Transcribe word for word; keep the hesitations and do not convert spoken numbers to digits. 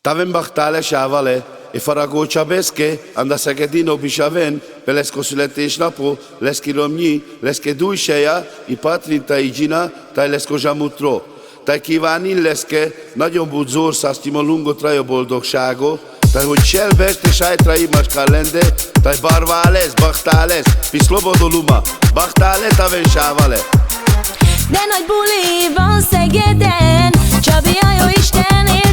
Taven bahtá le, Sávale, e faragócsa beske, anda Szegedin, Obišaven, pe leskó születésnapo, leskó romnyi, leskó dujšeja, i Patrin, tai Džina, tai leskó žamutró. Tai kívánin leszke, nagyon budzor, száztimo lungo trajo boldogságo, tai hogy šel berte šájtra imaš kár lende, tai barvá lez, bahtá lez, pi slobodo luma, bahtá le taven, Sávale. De nagy buli van Szegeden, Csabi a jó Isten